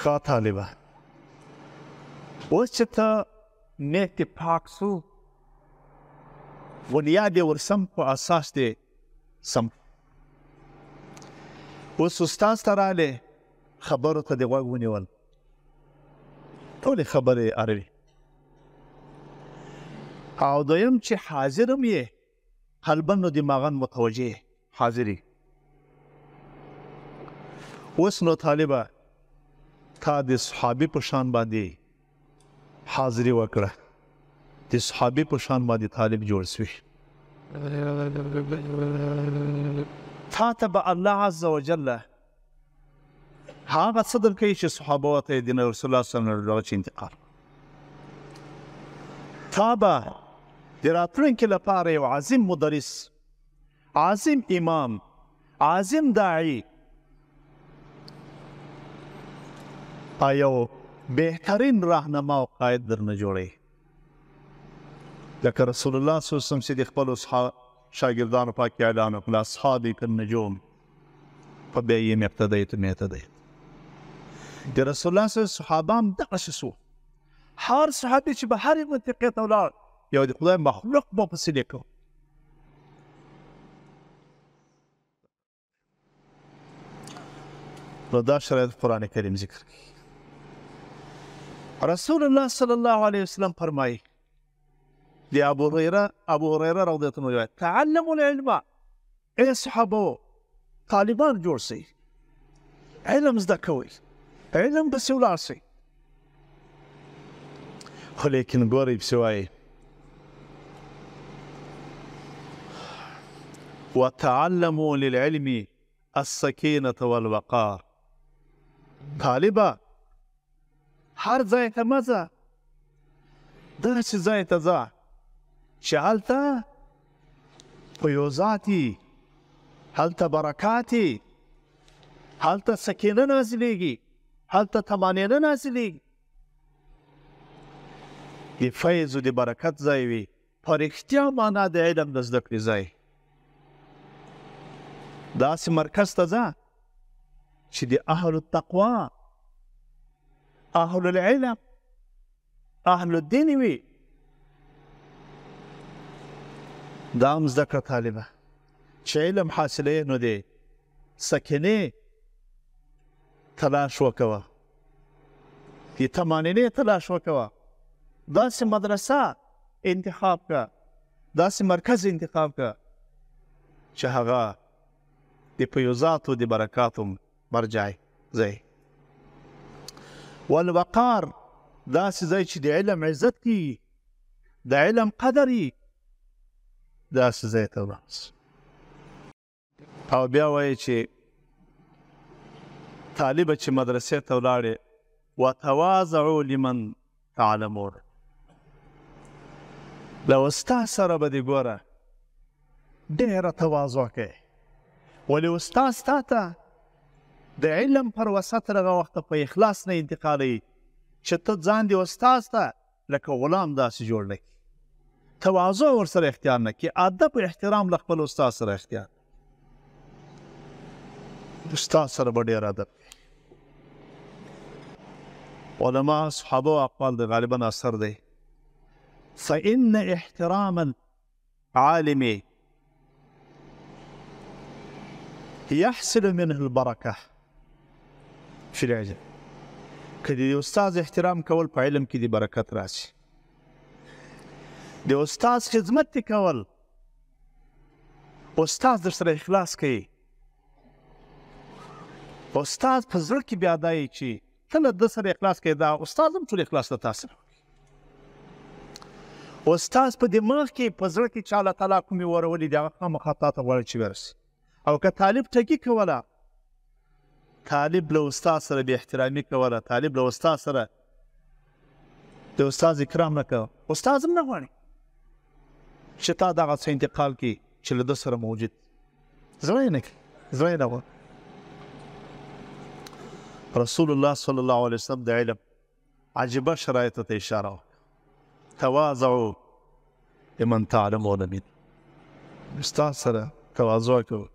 ښه طالبه، اوس چې ته نیت دې پاک سو، بنیاد یې ورسم په اساس دې سم. اوس استاد ته راغلې، خبرو ته دې غوږ ونیول، ټولې خبرې اروي. او دویم چې حاضر هم یې، قلبا و دماغا متوجه حاضري. اوس نو طالبه تا د صحابي په شان باندې حاضري وکړه، د صحابي په شان باندې طالب جوړ سوي. تا ته به الله عز وجل هغه څه درکوي چې صحابه ته یې د رسول الله صلی الله علیه وسلم چې انتقال. تا به د راتلونکي لپاره یو عظیم مدرس، عظیم امام، عظیم داعي، یو بهترین راهنما او قائد درنه جوړوي. لکه رسول الله صلی الله علیه وسلم چې د خپلو شاګردانو پاکې اعلان وکړ، اصحابي کالنجوم فبأيهم اقتدیتم اهتدیت. د رسول الله صلی الله علیه وسلم صحابه هم دغسې سو. هر صحابي چې به هرې منطقې ته ولاړ، یو د خدای مخلوق به پسې لیکو. نو دا شرایط قرآن کریم ذکر کوي. رسول الله صلی الله علیه وسلم فرمایي د ابو هریره رضی الله عنه روایت، تعلموا العلم، ای صحابو طالبان جوړ سئ، علم زده کوئ، علم پسې ولاړ سئ. خو لیکن ګورئ پسې وایي وتعلموا للعلم السکینة والوقار. طالبه هر ځای ته مه ځه، داسې ځای ته ځه چې هلته فیوزات وي، هلته برکات وي، هلته سکینه نازلېږي، هلته طمانینه نازلېږي، د فیض او د برکت ځای وي، په رښتیا معنا د علم د زده کړې ځای. داسې مرکز ته ځه چې د اهل التقوا، اهل العلم، اهل الدین وي. دا هم زده کړه طالبه، چې علم حاصلوې نو دې سکینې تلاش وکوه، د طمانینې تلاش وکوه. داسې مدرسه انتخاب کړه، داسې مرکز انتخاب کړه چې هغه د فیوزاتو د برکاتو مرجع ځای. والوقار، داسې ځای چې د علم عزت کیږي، د علم قدر یي، داسې ځای ته ولاړ سه. او بیا وایي چې طالبه چې مدرسې ته ولاړې، وتواضعوا لمن تعلمون، له استاد سره به دې ګوره ډېره تواضع کوې، ولې استاد تا ته د علم پر وسط دغه وخته په اخلاص نه انتقالوي چې ته ځان دې استاد ته لکه غلام داسې جوړ نه کړي، تواضع ورسره اختیار نه کړي، ادب و احترام له خپل استاد سره اختیار. استاد سره به ډېر ادب کوي. علما صحابه او اقوال د غالبا اثر دی، فإن احترام العالم يحصل منه البركة في العلم. که د استاد احترام کول په علم کې د برکت راشي، د استاد خدمت دې کول، استاد در سره اخلاص کوي، استاد په زړه کې بیا دا یې چې ته له ده سره اخلاص کوې، دا استاد هم ټول اخلاص له تا سره وکړي. استاد په دماغ کې په زړه کې چې الله تعالی کومې ورولي دي، هغه خامخا تا ته غواړي چې ورسي. او که طالب ټګي کوله، طالب له استاد سره بې احترامي کوله، طالب له استاد سره د استاد اکرام نه کوه، استاد هم نه غواړي چې تا دغه څه انتقال کړي چې له ده سره موجود، زړه یې نه کوي، زړه یې نه غواړي. رسول الله صلی الله علیه وسلم د علم عجیبه شرایطو ته اشاره وکړه، تواضعوا لمن تعلمون منه. استاد سره تواضع کوه،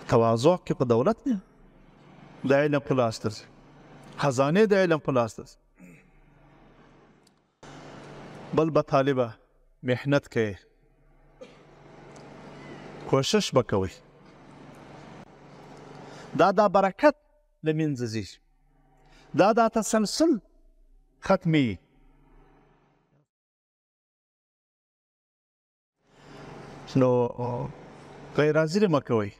تواضع کې په دولت نه، د علم په لاس درځي. خزانې د علم په لاس ده. بل به طالبه محنت کوي، کوشش به کوئ، دا دا برکت له منځه ځي، دا دا تسلسل ختمي. نو غیر حاضري مه کوئ،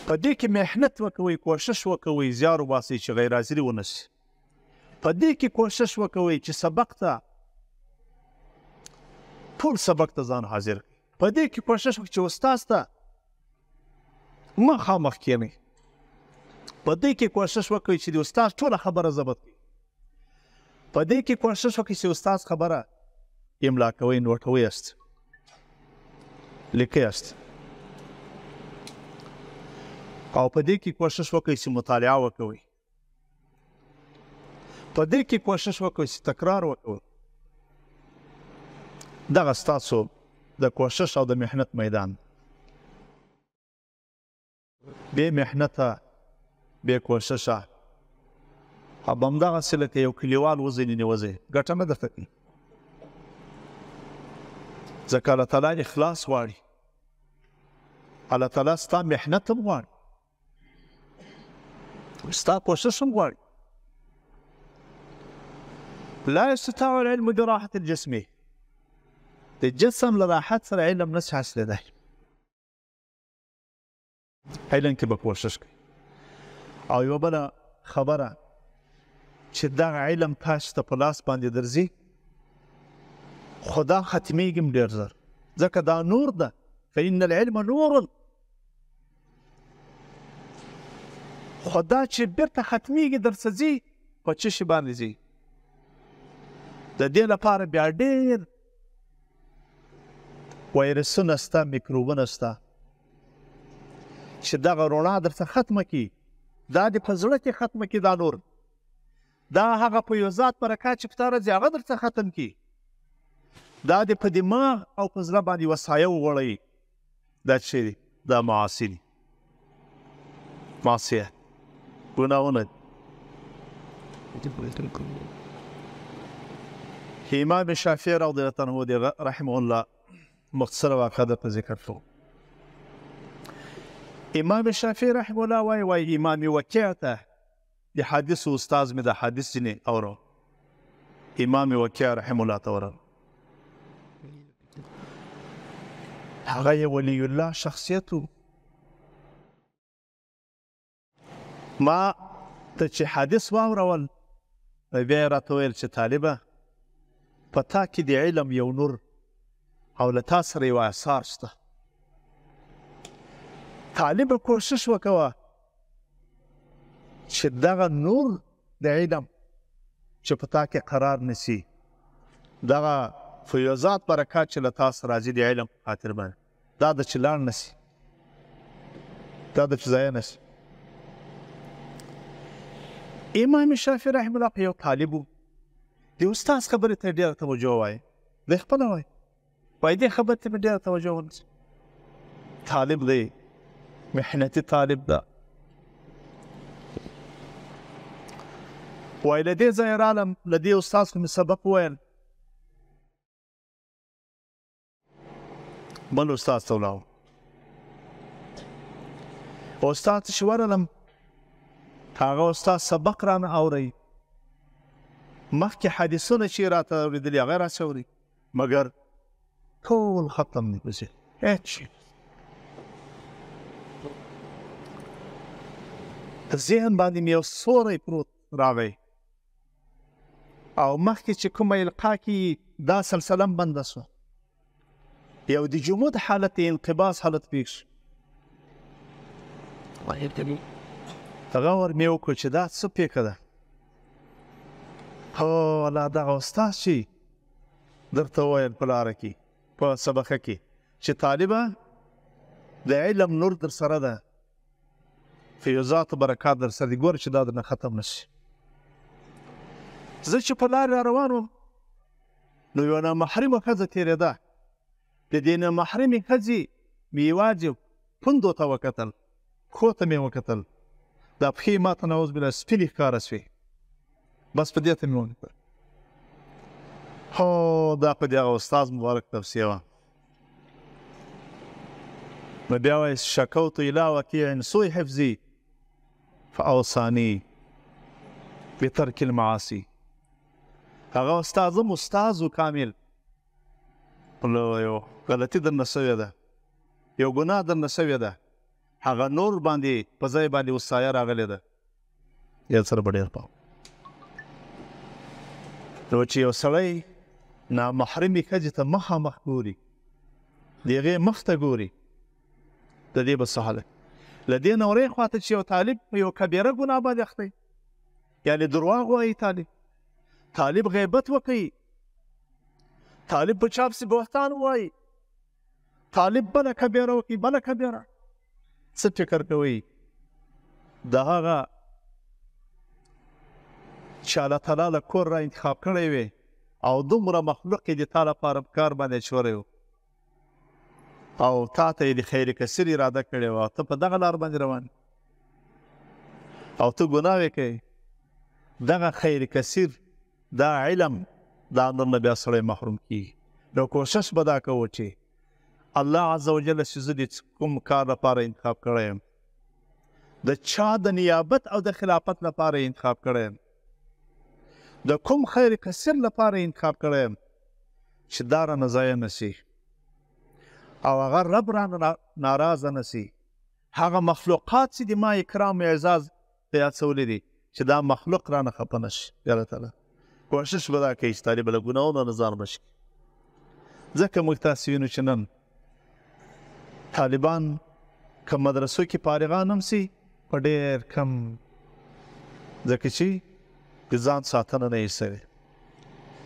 په دې کې محنت وکوئ، کوشش وکوئ، زیار وباسئ چې غیر حاضري ونه شي. په دې کې کوشش وکوئ چې سبق ته، ټول سبق ته ځان حاضر کړئ. په دې کې کوشش وکړئ چې استاد ته مخامخ کښېنئ. په دې کې کوشش وکړئ چې د استاد ټوله خبره ضبط کړئ. په دې کې کوشش وکړئ چې استاد خبره املا کوئ، نوټوئ یاست، لیکئ یاست. او په دې کې کوشش وکړئ چې مطالعه وکوئ. په دې کې کوشش وکړئ چې تکرار وکوئ. دغه ستاسو د کوشش او د محنت میدان. بې محنته، بې کوششه، او همدغسې لکه یو کلیوال وزې نه وزې، ګټه نه درته کوي. ځکه الله تعالی اخلاص غواړي، الله تعالی ستا محنت هم غواړي، ستا کوشش هم غواړي. لا يستطيع العلم براحة الجسم، د جسم له راحت سره علم نشي حاصلېدی. علم کې به کوشش کوي. او یوه بله خبره چې دغه علم تاسو ته په لاس باندې درځي، خو دا ختمېږي هم ډېر زر، ځکه دا نور ده. فإن العلم نور، خو دا چې بیرته ختمېږي درڅه ځي، په څه شي باندې ځي؟ د دې لپاره بیا ډېر وایرسونه شته، میکروبونه شته چې دغه رڼا درڅه ختمه کړي، دا دې په زړه کې ختمه کړي. دا نور، دا هغه په یو ذات برکات چې په تا راځي هغه درڅه ختم کړي. دا دې په دماغ او په زړه باندې یوه سایه وغوړوي. دا څه دي؟ دا معاصي دي، معصیه، ګناهونه دي. امام شافعي رضی الله عنه دی رحمه الله مختصره واقعه درته ذکر کړو. امام شافعي رحمه الله وایي، وایي امام وکیع ته د حدیث استاد مې د حدیث ځینې اورو، امام وکیع رحمه الله ته ورغلم. هغه یې ولی الله شخصیت و. ما ته چې حدیث واورول، بیا یې راته وویل چې طالبه، په تا کې د علم یو نور او له تا سره یو اثار شته. طالبه کوشش وکوه چې دغه نور د علم چې په تا کې قرار نسی، دغه فیوزات برکات چې له تا سره راځي د علم په خاطر باندې، دا د چې لاړ نسی، دا د چې ضایع نسی. امام شافعي رحمه الله په یو طالب و، د استاد خبرې ته ډېره توجه وایي، دی خپله وایي، وایي دې خبرې ته مې ډېره توجه ونیسه. طالب دی، محنتي طالب ده. وایي له دې ځایه رالم، له دې استاد خو مې سبق وویل، بل استاد ته ولاړم. استاد ته چې ورغلم، هغه استاد سبق رانه اوري، مخکې حدیثونه چې راته اورېدلي هغه راسې اوري، مګر ټول ختم دی پسې، هېڅ شي. ذهن باندې مې یو سوری پروت راغی، او مخکې چې کومه القا کېږي دا سلسله هم بنده شوه، یو د جمود حالت، انقباض حالت پېښ شو. غور مې وکړ چې دا څه پېښه ده. هو الله، دغه استاد چې درته وویل په لاره کې، په سبقه کې، چې طالبه د علم نور در سره ده، فیوزات برکات در سره دي، ګوره چې دا درنه ختم نه شي. زه چې په لارې را روان وم، نو یوه نامحرمه ښځه تېرېده. د دې نامحرمې ښځې مې یوازې پوندو ته وکتل، پښو ته مې وکتل. دا پښې ماته نعوذ بالله سپینې ښکاره سوې، بس په دې ته مې ونیول. هو دا خو د هغه استاد مبارک توصیه وه. نو بیا وایي شکوت الی وکیع سوء حفظي فاوصاني بترک المعاصي. هغه استاد هم استاد و کامل، یو غلطي درنه سوې ده، یو ګناه درنه سوې ده، هغه نور باندې په ځای باندې وصایه راغلې ده، یاد سره به ډېر پام. نو چې یو سړی نامحرمې ښځې ته مخامخ ګوري، د هغې مخ ته ګوري، د دې به څه حالت؟ له دې نه ورې خوا ته چې یو طالب په یو کبیره ګناه باندې اخته وي، یعنې درواغ وایي، طالب غیبت وکوي، طالب په چا پسې بهتان ووایي، طالب بله کبیره وکړي، بله کبیره، څه فکر کوئ؟ د هغه چې الله تعالی له کور را انتخاب کړی وي او دومره مخلوق یې د تا لپاره په کار باندې اچولی و او تا ته یې د خیر کثیر اراده کړې وه، ته په دغه لار باندې روان او ته ګناوې کوې، دغه خیر کثیر، دا علم، دا نور نه بیا سړی محروم کیږي. نو کوشش به دا کوو چې الله عز وجل چې زه د کوم کار لپاره انتخاب کړی یم، د چا د نیابت او د خلافت لپاره انتخاب کړی یم، د کوم خیر کثیر لپاره انتخاب کړی یم چې دا رانه ضایع نه سي او هغه رب رانه ناراضه نه سي، هغه مخلوقات چې د ما اکرام او اعزاز ته هڅولي دي چې دا مخلوق رانه خفه نه شي. الله تعالی کوشش به دا کوي چې طالب له ګناهونو نه ځان بچ کړي. ځکه موږ تاسې وینو چې نن طالبان که مدرسو کې فارغان هم سي په ډېر کم، ځکه چې د ځان ساتنه نه یې سوې.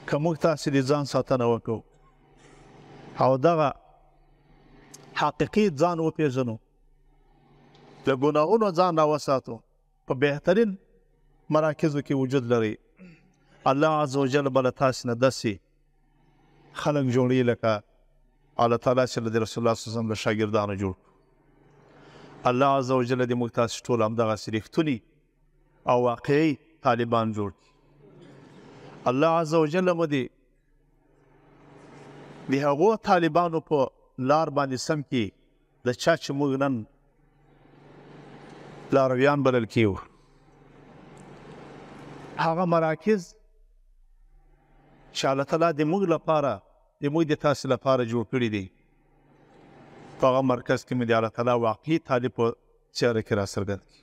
که موږ تاسې د ځان ساتنه وکړو او دغه حقیقي ځان وپېژنو، له ګناهونو ځان راوساتو، په بهترین مراکزو کې وجود لري، الله عز وجل به له تاسې نه داسې خلک جوړوي لکه الله تعالی چې له د رسول الله صلی الله علیه وسلم له شاګردانو جوړ کړو. الله عز وجل دې موږ تاسې ټول همدغسې رښتوني او واقعي طالبان جوړ کړي. الله عز وجل مو دې د هغو طالبانو په لار باندې سم کړي د چا چې موږ نن لارویان بلل کیږو. هغه مراکز چې الله تعالی د موږ لپاره، د موږ د تاسې لپاره جوړ کړي دي، په هغه مرکز کې مو د الله تعالی واقعي طالب په څېره کې راڅرګند کړي.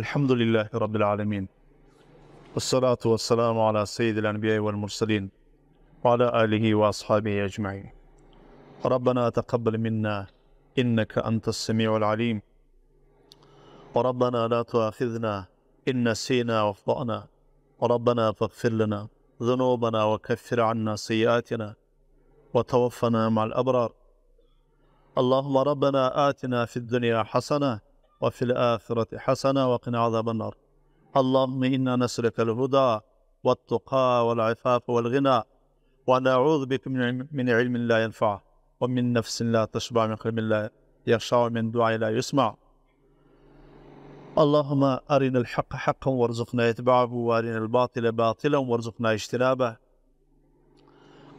الحمد لله رب العالمين، والصلاة والسلام على سيد الأنبياء والمرسلين وعلى آله وأصحابه أجمعين. ربنا تقبل منا إنك أنت السميع العليم، وربنا لا تؤاخذنا إن نسينا وأخطأنا، وربنا فاغفر لنا ذنوبنا وكفر عنا سيئاتنا وتوفنا مع الأبرار. اللهم ربنا آتنا في الدنيا حسنة وفي الآخرة حسنة وقنا عذاب النار. اللهم إنا نسألك الهدى والتقى والعفاف والغنى، ونعوذ بك من علم لا ينفع، ومن نفس لا تشبع، من قلب لا يخشع، ومن دعاء لا يسمع. اللهم أرنا الحق حقا وارزقنا اتباعه، وأرنا الباطل باطلا وارزقنا اجتنابه.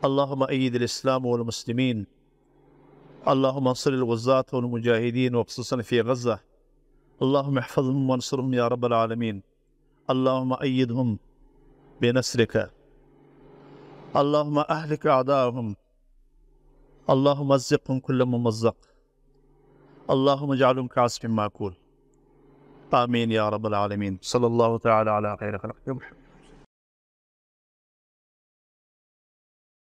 اللهم أيد الإسلام والمسلمين، اللهم انصر الغزاة والمجاهدين وخصوصا في غزة. اللهم احفظهم وانصرهم يا رب العالمين. اللهم أيدهم بنصرك. اللهم أهلك أعداءهم. اللهم مزقهم كل ممزق. اللهم اجعلهم كعصف مأكول. آمين يا رب العالمين. صلى الله تعالى على خير خلقك محمد.